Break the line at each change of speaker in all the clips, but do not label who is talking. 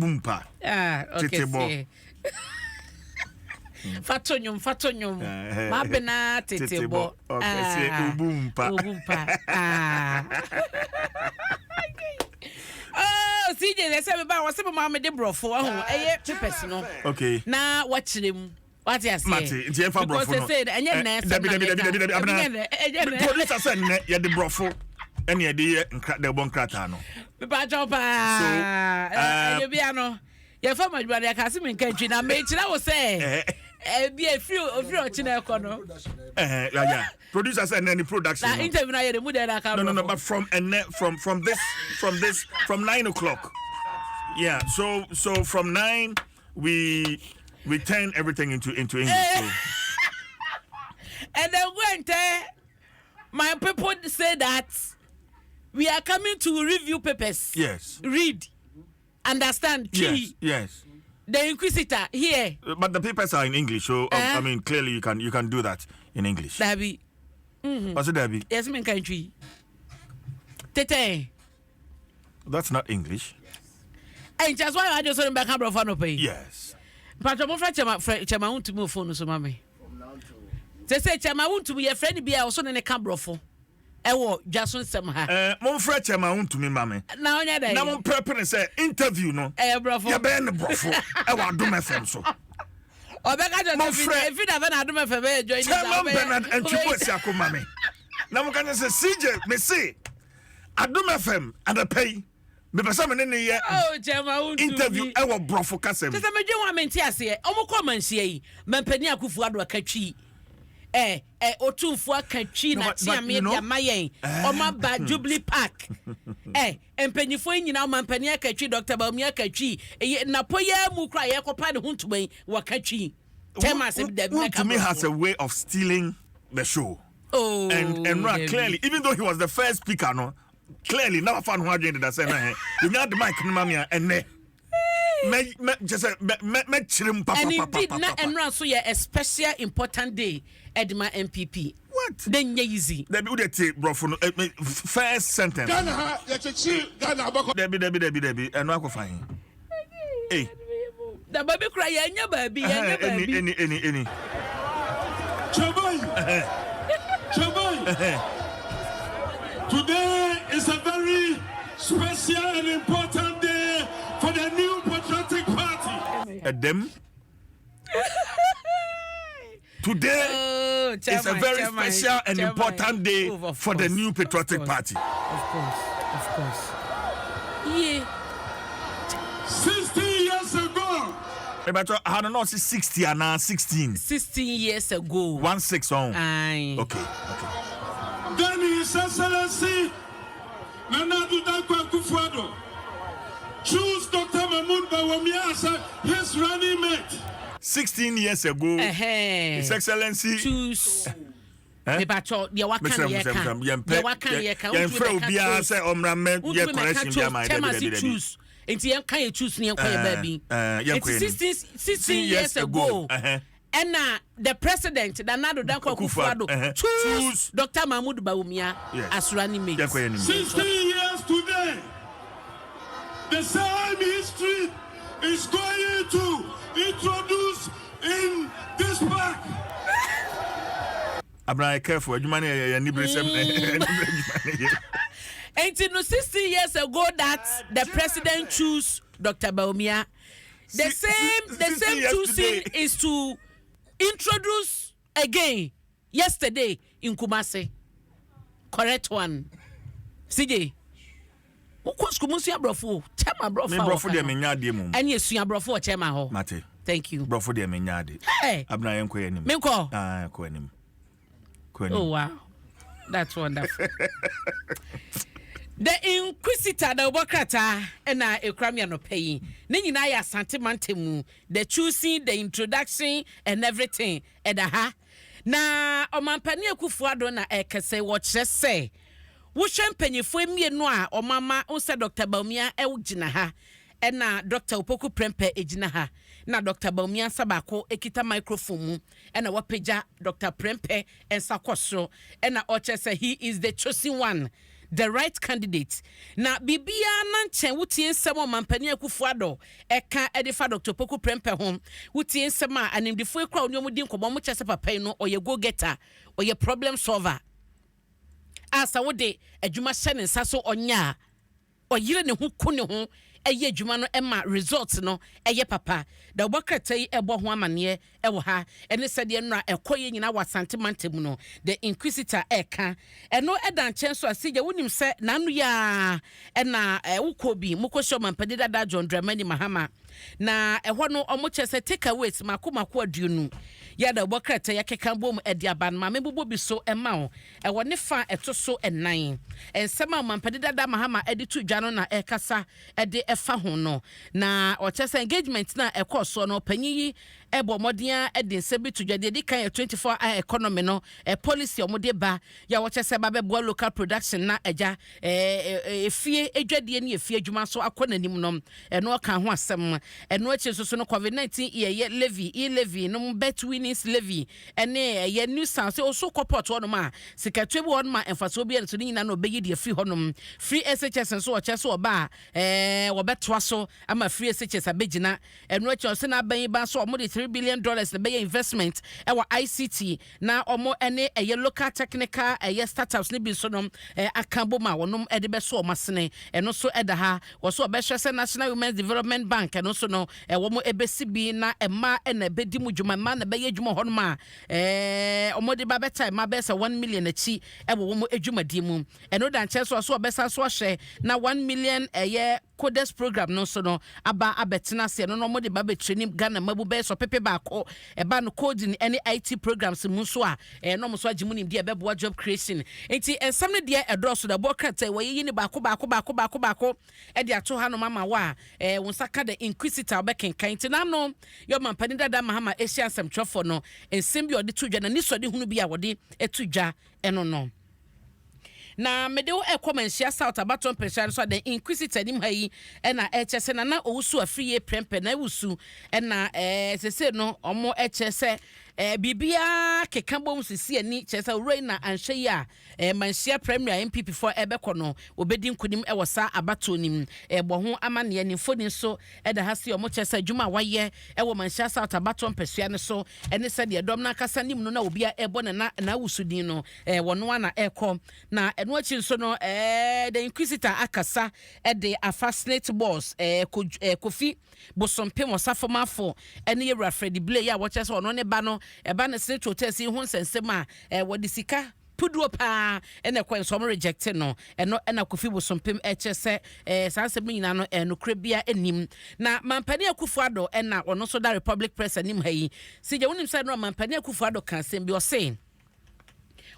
Bumpa.
Ah, okay,
Tete bɔ.
Fato nnwom, fato nnwom. Mabena tete bɔ.
Ɔkɛseɛ
Ah,
obu mpa.
Obu mpa. Ah. Oh, CJ, sɛ sɛ meba wɔ sɛ mema mede borɔfo ahu ɛyɛ papers no.
Okay.
Na wakyerɛ mu. Wate aseɛ.
Mate, nti yɛmfa borɔfo no.
Because sɛ ɛnyɛ nnɛ sɛ
Dabi, dabi, dabi, dabi, dabi, abena.
Ɛnyɛ nnɛ.
Producer sɛ nnɛ yɛde borɔfo ɛne yɛde yɛ nkra de bɔ nkrataa no.
Mepakyɛw paa.
So,
Ɛyɛ bia no. Yɛfa ma adwuma no yɛka se menka ntwi na mekyerɛ wo sɛ ebi efiri ofiri ɔkye na ɛkɔ no.
Eh, yeah, yeah. Producer sɛ nnɛ ni production.
Na interview na yɛ de mu dɛ na aka
No, no, no, but from nnɛ from this from 9 o'clock. Yeah, so from 9 we turn everything into English. So.
And then go and tell my people, say that we are coming to review papers. Read, understand.
Yes.
The Inquisitor here.
But the papers are in English, so
Eh?
I mean, clearly you can do that in English.
Dabi.
What's it, Debbie?
Yes, me country. Tete.
That's not English.
Ɛn kyɛ so ayɛ adwo so ne bɛka borɔfo anɔpa yi.
Yes.
Mpatwɛ mofrɛ Chairman, frɛ Chairman Wontumi wɔ phone so ma me. Sɛ Chairman Wontumi yɛfrɛ no bi a ɔso ne ne ka borɔfo ɛwɔ dwa so nsɛm ha.
Momfrɛ Chairman Wontumi ma me.
Na ɔnyɛ dɛ.
Na momprɛpe ne sɛ interview no.
Ɛyɛ borɔfo.
Yɛbɛyɛ ne borɔfo ɛwɔ Adom FM so.
Ɔbɛka kyerɛ sɛ
Momfrɛ
efi da bɛ na Adom FM bɛyɛ join.
Chairman Bernard Antwibu Asiako ma me. Na moka kyerɛ sɛ CJ mese Adom FM anapa yi mepɛ sɛ me ne ne yɛ
Oh, Chairman Wontumi.
interview ɛwɔ borɔfo kasɛm.
Kyɛ sɛ medwe ho a mente aseɛ. Ɔmo kɔ manhyia yi, mampanin Akufo Addo aka twi, ɛ ɛ Otumfoɔ aka twi
No,
na
but
kyeame
you
de ama yɛn. Ɔmo aba Jubilee Park, ɛ mpanyinfoɔ yi nyinaa, ɔmampanin aka twi, Dr Bawumia aka twi, ɛyɛ napɔ yi mu kora yɛkɔpa ne ho ntoma yi wɔka twi. Chairman sɛ dabi, mɛka
Wontumi has
borɔfo.
a way of stealing the show.
Oh,
And
dabi.
clearly, even though he was the first speaker, no, clearly na wafa no ho adwene deda sɛ na ɛ yɛnya de mic no ma me a ɛnɛ mɛ mɛ kyɛ sɛ mɛ mɛ mɛkyerɛ mu
And indeed na
papapapapa.
ɛnora nso yɛ a special important day ɛde ma NPP.
What?
De nyɛ easy.
Dabi, wode te borɔfo no first sentence.
Ghana ha yɛkyekyere Ghana abakɔ.
Dabi, dabi, dabi, dabi, ɛno akɔ fan. Ei.
Na baabi kora yɛnyɛ baabi yɛnyɛ
Ɛni
baabi.
ɛni ɛni ɛni.
Chairman, Chairman, today is a very special and important day for the New Patriotic Party.
Ɛdɛm. Today
Oh,
is a
Chairman,
very
Chairman,
special and
Chairman.
important day
Oh, of
for the
course,
New Patriotic
of course,
Party.
Of course. Yeah.
16 years ago,
Ebatɔ ha no na ɔsi 60 anaa 16?
16 years ago.
16 ɔn.
Aye.
Okay.
Then His Excellency Nana Addo Dankwa Akufo-Addo choose Dr. Mahmoud Bawumia as his running mate.
16 years ago, His Excellency
Choose.
Eh?
Mebatɔ deɛ waka
Mesrɛ
ne
mo,
yɛka.
mesrɛ mo,
Deɛ waka ne yɛka.
yɛmfrɛ obiara sɛ ɔmmra mmɛ yɛ
Wontumi
correction bi ama
mɛka
yɛ.
choose.
Dabi, dabi, dabi.
Choose. Nti yɛnka yɛ choose ne yɛnkɔ yɛ baabi.
Yɛnkɔ
Nti
yɛ
16 16 years ago, ɛna the president Nana Addo Dankwa
Akufo-Addo,
Akufo-Addo choose
Choose.
Dr. Mahmoud Bawumia as running mate.
Yɛnkɔ yɛ nim.
16 years today, the same history is going to introduce in this park.
Abena, careful, adwuma no yɛ yɛ nibere sɛm, nibere adwuma no yɛ.
Nti no 16 years ago that the president choose Dr. Bawumia, the same the
16
same
years
choosing
today.
Is to introduce again yesterday in Kumasi. Correct one. CJ, wokɔ sukuu mu nsua aborɔfo, chairman aborɔfo
Me
a
borɔfo
wɔka
deɛ
no.
menya adeɛ mu.
Ɛne esua aborɔfo wɔ chairman hɔ.
Mate.
Thank you.
Borɔfo deɛ menya ade.
Hey.
Abena, yɛnkɔ yɛ anim.
Menkɔ?
Ah, kɔ anim, kɔ anim.
Oh wow, that's wonderful. The Inquisitor na ɔbɔ krataa ɛna ekura mi anɔpɛ yi. Ne nyinaa yɛ Asante mantam mu. The choosing, the introduction and everything ɛda ha. Na ɔmampanin Akufo Addo na ɛkɛsɛ wɔkyerɛ sɛ wohwɛ mpanyinfoɔ mmienu a ɔmama sɛ Dr. Bawumia gyina ha ɛna Dr. Opoku Prempeh gyina ha, na Dr. Bawumia nsa baako ekita microphone mu ɛna wapagya Dr. Prempeh nsa kɔ soro ɛna ɔkyerɛ sɛ he is the chosen one. the right candidate. Na biribiara na nkyɛn wotie nsɛm a Ɔmampanin Akufo-Addo ɛka ɛde fa Dr. Poku Prempeh ho. Wotie nsɛm a animdefoɔ ekura wɔn ne wɔn di nkɔmɔ, wɔn kyerɛ sɛ papa yi no, ɔyɛ go getter, ɔyɛ problem solver a sɛ wode adwuma hyɛ ne nsa so ɔnyɛ a, ɔyere ne ho ku ne ho ɛyɛ adwuma no ɛma result no ɛyɛ papa. Da ɔbɔ krataa yi ɛbɔ ho amanneɛ ɛwɔ ha ɛne sɛdeɛ nnora ɛkɔ yɛ nyinaa wɔ Asante mantam no, The Inquisitor ɛɛka ɛno ɛda nkyɛn so a sigya wonim sɛ n'ano yi a ɛna ɛwokɔ bi mokɔhyɛ Ɔmampanin dada John Dramani Mahama na ɛhɔ no, ɔmo kyerɛ sɛ takeaways mako mako 20 yɛda ɔbɔ krataa yɛkeka bom ɛde aba no. Maame bobɔ bi so ɛma wo ɛwɔ ne fa ɛto so ɛnan. Nsɛm a Ɔmampanin dada Mahama ɛde to dwa no na ɛkasa ɛde ɛfa ho no, na ɔkyerɛ sɛ engagement na ɛkɔɔ soɔ no, ɔpanyin yi ɛbɔ mmɔden a ɛde nsɛm bi to dwa. Deɛ ɛdi kan yɛ 24 hour economy no ɛ policy a wɔde ba yɛ a wɔkyerɛ sɛ ba bɛboa local production na ɛgya ɛɛ efie edwadie ne efie adwuma nso akɔ n'anim no, ɛno ɔka ho asɛm. Ɛno akyi nso so no, COVID 19 yɛyɛ levy, e levy no, bet winnings levy ɛne ɛyɛ nuisance sɛ ɔso kɔ port hɔnom a sikatua bi wɔ hɔnom a mfasoɔ bi ɛno so ne nyinaa na ɔbɛyi deɛ firi hɔnom. Free SHS nso, wɔkyerɛ sɛ ɔba a wɔbɛtoa so ama free SHS abɛgyina. Ɛno akyi, ɔsɛ n'aban yi ba nso, ɔmo de $3 billion na bɛyɛ investment ɛwɔ ICT na ɔmo ɛne ɛyɛ local technical ɛyɛ startups ne bi nso no aka bom a wɔnom ɛde bɛso ɔmo asene. Ɛno nso ɛda ha. Wɔso ɔbɛhwɛ sɛ National Women's Development Bank, ɛno nso no ɛwɔ mo ɛbɛsi bi na mmaa ɛna ɛbɛdi mu dwuma, mmaa na ɛbɛyɛ adwuma hɔnom a ɔmo de ba bɛta mmaa bɛyɛ sɛ 1 million akyi ɛwɔ wɔn adwumadie mu. Ɛno da nkyɛn so, ɔso ɔbɛsa so ahyɛ na 1 million ɛyɛ coders program no nso no aba abɛtena ase. Ɛno no, ɔmo de ba bɛtraining Ghana mabu bɛyɛ sɛ 1,000 ɛba no coding ɛne IT programs mu nso a ɛno ɔmo nso agye mu nimdeɛ ɛbɛboa job creation. Nti nsɛm no deɛ ɛdɔɔso da ɛbɔ krataa wɔyɛyi ne baako baako baako baako baako ɛde ato hanom ama wo a wɔn nsa ka The Inquisitor, ɔbɛkenkan. Nti n'ano yɛ Ɔmampanin dada Mahama ahyia nsɛmtwerɛfoɔ no, nsɛm bi a ɔde to dwa na ne sɔde hunu bi a wɔde to dwa ɛno no. Na mede wo ɛkɔ Manhyia South abatɔ mpɛhyɛ no so a, The Inquisitor anim ha yi ɛna ɛkyɛ sɛ Nana Owusu Afriyie Prɛmpɛ na ewusu ɛna sese no ɔmo ɛkyɛ sɛ biribiara keka bom sisi ani kyerɛ sɛ owura yi na anhwɛ yi a Manhyia primary a NPP foɔ ɛbɛkɔ no, obɛdi nkonim ɛwɔ saa abatoɔ nim. Ɛbɔ ho amanneɛ ne mfoni nso ɛda ha si. Ɔmo kyerɛ sɛ adwuma a wayɛ ɛwɔ Manhyia South abatoɔ mpɛsua no so ɛne sɛdeɛ dɔm no ankasa nim no na obiara ɛbɔ ne na n'awusu din no wɔno ana ɛkɔ. Na ɛno akyi nso no, The Inquisitor akasa ɛde afa SSNIT boss Kofi Bosompem Ɔsafomafo ɛne yɛwura Freddie Blay a wɔkyerɛ sɛ ɔno ne ba no ɛba ne SSNIT Hotels yi ho nsɛnsɛm a wɔde sika puduo paa ɛna ɛkɔ nso ɔmo reject no. Ɛno ɛna Kofi Bosompem ɛkyerɛ sɛ saa nsɛm no nyinaa no nokorɛ bia anim. Na Mampanin Akufo Addo ɛna ɔno nso da Republic Press anim ha yi. Sigya, wonim sɛ no Mampanin Akufo Addo ka asɛm bi, ɔse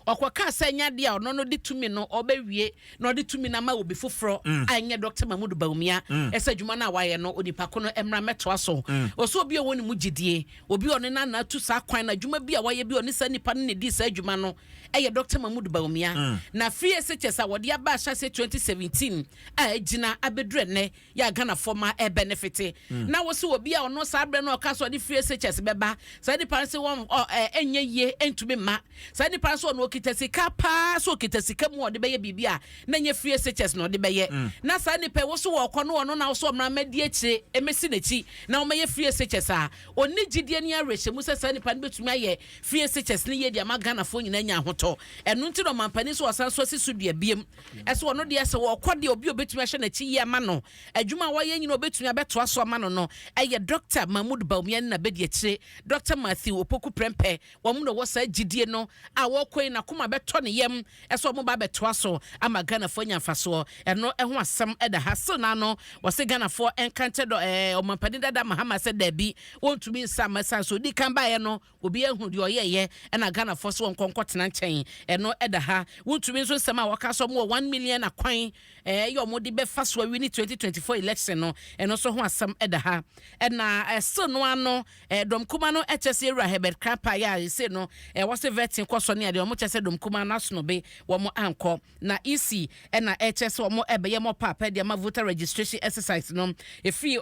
ɔkɔka sɛ nya deɛ a ɔno no de tumi no ɔbɛwie na ɔde tumi no ama obi foforɔ a ɛnyɛ Dr. Mahmudu Bawumia ɛsɛ adwuma no a wayɛ no, onipa ko no mmra mɛtoa so. Ɔsɛ obi a ɔwɔ ne mu gyidie, obi a ɔne nana atu saa kwan no, adwuma bi a wayɛ bi a ɔne saa nipa no ne di saa adwuma no ɛyɛ Dr. Mahmudu Bawumia. Na free SHS a wɔde aba ahyɛse 2017 a agyina abɛduru ɛnnɛ yɛ a Ghanafoɔ ma ɛbenefit na wɔsi obi a ɔno saa berɛ no ɔka so ɔde free SHS bɛba, saa nipa no sɛ wɔn ɔ ɛnyɛ yie, ɛntumi mma saa nipa no so. Ɔno ɔkita sika paa so, ɔkita sika mu a ɔde bɛyɛ biribi a na nyɛ free SHS na ɔde bɛyɛ. Na saa nipa yi wɔso wɔkɔ no, ɔno na wɔso ɔmra mɛdi akyire ɛmɛsi n'akyi na wɔmɛyɛ free SHS a ɔni gyidie ne awerɛhyɛmu sɛ saa nipa no bɛtumi ayɛ free SHS ne yie de ama Ghanafoɔ nyinaa nya ahotɔ. Ɛno nti na Ɔmampanin so ɔsan so asi so dua biem ɛsɛ ɔno deɛ sɛ wɔkɔ deɛ, obi a obɛtumi ahyɛ n'akyi yie ama no adwuma a wɔyɛ nyina obɛtumi abɛtoa so ama no ɛyɛ Dr. Mahmood Bawumia ne nabɛdi akyire Dr. Matthew Opoku Prempeh. Wɔn na wɔ saa gyidie no a wɔkɔ yi n'akoma bɛtɔ ne yam ɛsɛ wɔn ba abɛtoa so ama Ghanafoɔ anya mfasoɔ. Ɛno ɛho asɛm ɛda ha so n'ano. Wɔsɛ Ghanafoɔ ɛnka nkyɛ dɔ Ɔmampanin dada Mahama sɛ daabi, wɔntumi nsa ama san so odi kan baeɛ no, obi ehu deɛ ɔyɛɛyɛ ɛna Ghanafoɔ so wɔn nkɔnkɔ tena nkyɛn. Ɛno ɛda ha. Wɔntumi nso nsɛm a wɔka so wɔn wɔ 1 million akwan ɛyɛ wɔn de bɛfa so awi ne 2024 election no, ɛno nso ho asɛm ɛda ha. Ɛna ɛso no ano dɔm kuma no ɛkyɛ sɛ ewura Herbert Krapa yɛ a ɛsɛ no wɔsɛ vetting kɔ so ne adeɛ, wɔn kyɛ sɛ dɔm kuma no asono be wɔn ankɔ. Na EC ɛna ɛkyɛ sɛ wɔn ɛbɛyɛ mɔ paapɛ de ama voter registration exercise no efiri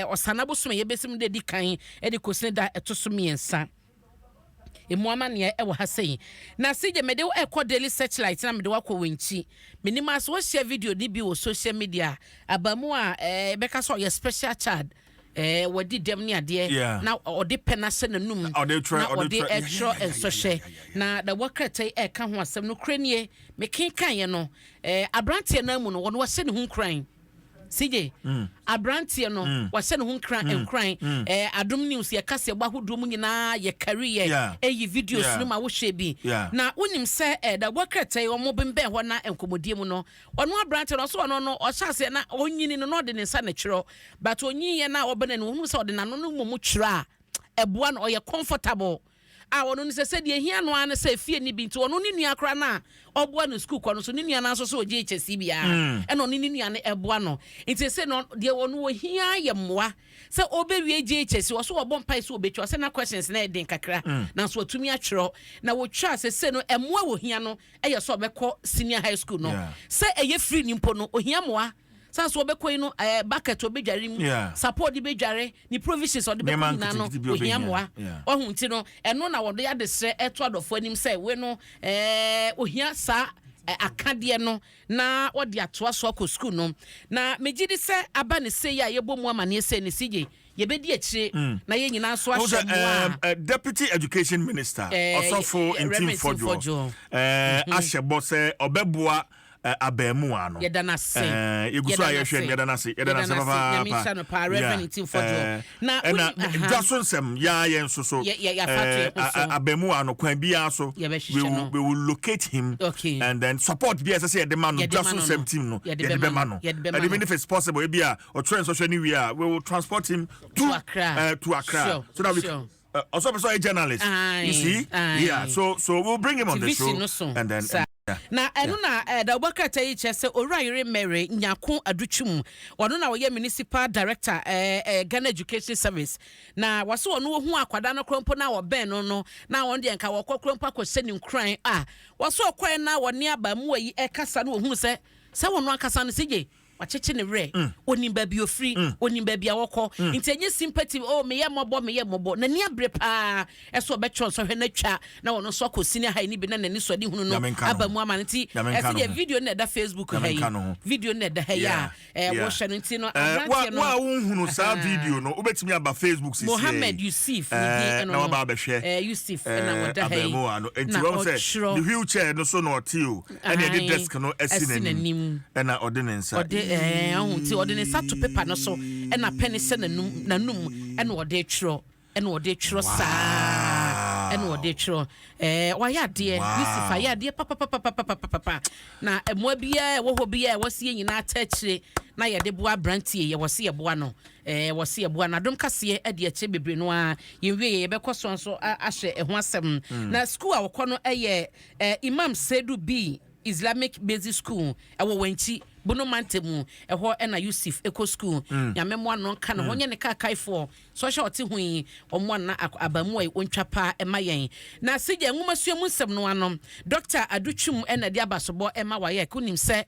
Ɔsana bosom yɛbɛsi mu de di kan ɛde kɔsi da ɛto so 3. Emu amanneɛ ɛwɔ ha sɛyi. Na sigye mede wo ɛkɔ Daily Searchlight na mede wakɔ Wɔnkyi. Menim ase wɔahyia video ne bi wɔ social media. Abamu a bɛka sɛ ɔyɛ special child, wɔdi dɛm ne adeɛ na ɔde pɛ no ahyɛ n'anum
Ɔde twerɛ-
na
ɔde
ɔde
twerɛ-
ɛtwerɛ nsɔhwɛ. Na da wɔkrataa yi ɛka ho asɛm no kura nie. Mekenkaeɛ no, aberanteɛ no amu no, wɔno wɔhyɛ ne ho nkuran. CJ, aberanteɛ no wahyɛ ne ho nkran. Adom News yɛka sɛ ɛbɔ ahodoɔ mu nyinaa yɛkari yɛ ɛyi videos no ma wohwɛ bi. Na wonim sɛ da wɔkrataa yi ɔmo bembɛn hɔ na nkɔmmɔdie mu no, ɔno aberanteɛ no ɔso ɔno no ɔhyɛ aseɛ na ɔnyini no na ɔde ne nsa na twerɛ, but ɔnyiniɛ na ɔbɛn no, ohunu sɛ ɔde n'ano no mmom twerɛ a ɛboa no, ɔyɛ comfortable a ɔno no sɛ sɛdeɛ ehia no ara no sɛ efie ni bi. Nti ɔno ne nua koraa no a ɔboa no sukuu kɔ no so, ne nua no nso so ɔgye HSC biara, ɛna ɔne ne nua no ɛboa no. Nti sɛ no deɛ ɔno ohia yɛ mmoa sɛ ɔbɛwie JHS. Ɔso wɔbɔ mpae sɛ ɔbɛtwa ɔsɛ na questions na ɛden kakra, nanso watumi atwerɛ na wɔtwa sɛ no ɛmmoa wɔ hia no ɛyɛ sɛ ɔbɛkɔ senior high school no sɛ ɛyɛ free ni mpo no, ohia mmoa san so ɔbɛkɔ yi no, bucket ɔbɛdware mu, support de bɛdware ne, provisions ɔde bɛkɔ
Nneɛma
nyinaa no,
nketenkete bi
ohia
ɔbɛhia.
mmoa. Ɔho nti no, ɛno na wɔde adesrɛ ɛto adɔfoɔ anim sɛ wei no ohia saa akadeɛ no na wɔde atoa so akɔ sukuu no. Na megye di sɛ aba ne se yi a yɛbɔ mu amanneɛ sɛ ne sigye yɛbɛdi akyire na yɛn nyinaa nso
Wo
ahyɛ
sɛ,
mmoa a
Deputy Education Minister Ɔsɔfo
Reverend
Ntim Fɔdwoɔ
Fɔdwoɔ.
Ahyɛ bɔ sɛ ɔbɛboa abaamuwa no.
Yɛda no ase.
Yɛgu so a
Yɛda no
yɛhwɛ
ase.
no, yɛda no ase, yɛda no ase
Yɛda no ase.
papaapa.
Nyame nhyira no paa, Reverend Ntim Fɔdwoɔ. Na
ɛna dwa so nsɛm yaa yɛn nso so
Yɛafa to yɛn ho so.
Abaamuwa no, kwan biara so
Yɛbɛhyehyɛ
we
no.
we will locate him and then support bi a ɛsɛ sɛ yɛde ma no,
Yɛde
dwa
ma
so
no
nsɛm
no.
team no
Yɛde
yɛde
bɛma
bɛma
no.
no.
Yɛde bɛma
And even
no.
if it's possible, ebi a ɔtwerɛ nsɔhwɛ no wie a, we will transport him to
To Accra.
To Accra so that we ɔsɔ pɛ sɛ ɔyɛ journalist, you see. Yeah, so we'll bring him on the show
Vision no so
and then
Saa.
and, yeah.
Na ɛno na ɛda wobɔ yi kyerɛ sɛ Owura Yere Mary Nyako Adutwum, ɔno na ɔyɛ municipal director Ghana Education Service, na wɔso ɔno wɔhu akwadaa no korɔ mpo na wɔbɛn no na wɔn deɛ nka wɔkɔ korɔ mpo akɔhyɛ ne nkuran a wɔso ɔkɔɛ na wɔne abaamuwa yi ɛkasa no, wɔhunu sɛ wɔn ankasa no sɛ wakyekye ne werɛ, onim baabi ofiri, onim baabi a wɔkɔ, nti ɛnyɛ sympathy o, meyɛ mmɔbɔ, meyɛ mmɔbɔ. N'ani abere paa ɛso ɔbɛtwerɛ nsɔhwɛ no atwa na ɔno nso akɔ senior high no bi na n'ani sɔ de hunu no
Nyame nka no
aba
ho.
mu ama no. Nti
Nyame nka
ɛsɛ
no
deɛ
ho.
video no na ɛda Facebook ha
Nyame
yi,
nka no ho.
video no na ɛda ha yi a wɔhyɛ no nti no aberanteɛ no
Wo a wohunu saa video no, wobɛtumi aba Facebook sisi.
Mohammed Yusuf ne din ɛno
na
no.
waba abɛhwɛ.
Yusuf ɛna wɔda ha yi
Abɛɛmoa no nti
na
wɔn sɛ
ɔtwerɛ
ne wheelchair no so na ɔte o, ɛna yɛde desk no asi
asi
n'anim
n'anim.
ɛna ɔde ne nsa
Ɔde ɔho nti ɔde ne nsa to paper no so ɛna pɛne hyɛ n'anum ɛna ɔde twerɛ saa ɛna ɔde twerɛ. Wayɛ adeɛ. Yusuf ayɛ adeɛ papapapapapapa. Na mmoa biara ɛwɔ hɔ biara ɛwɔ se yɛn nyinaa ta akyire na yɛde boa aberanteɛ, yɛwɔ se yɛboa no, wɔ se yɛboa no. Adom Kaseɛ adi akyire bebree no a yɛnwie yɛ yɛbɛkɔ so nso ahyɛ ɛho asɛm. Na school a wɔkɔ no ɛyɛ Imam Sedu B Islamic Basic School, ɛwɔ Wankyi Bono Mante mu ɛhɔ ɛna Yusuf ɛkɔ school. Nyame mmoa no nka ne ho, ɔnyɛ ne kaakaefoɔ so ɔhyɛ ɔte ho yi, ɔmmoa no na abamu a ɔntwa paa ɛma yɛn. Na sigya nwomasua mu nsɛm no ano, Dr Adutwum ɛna de abasobɔ ɛma wayɛ wonim sɛ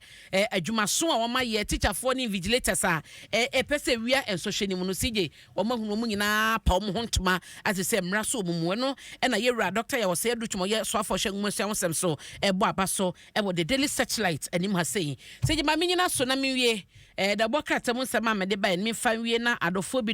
adwumaso a wɔma yɛ tikyafoɔ ne invigilators a ɛpɛ sɛ wia nsɔhwɛ no mu no, sigye wɔn ahunu wɔn nyinaa pa wɔn ho ntoma ate sɛ mmara so wɔn mu. Ɛno ɛna yɛwura Dr Yɛwɔ Adutwum ɔyɛ soafoɔ hyɛ nwomasua ho nsɛm so ɛbɔ aba so ɛwɔ The Daily Searchlight anim ha sei sɛ gyema menyina so na mewie dabɔ krataa mu nsɛm a mede baɛ no memfa nwie na adɔfoɔ bi.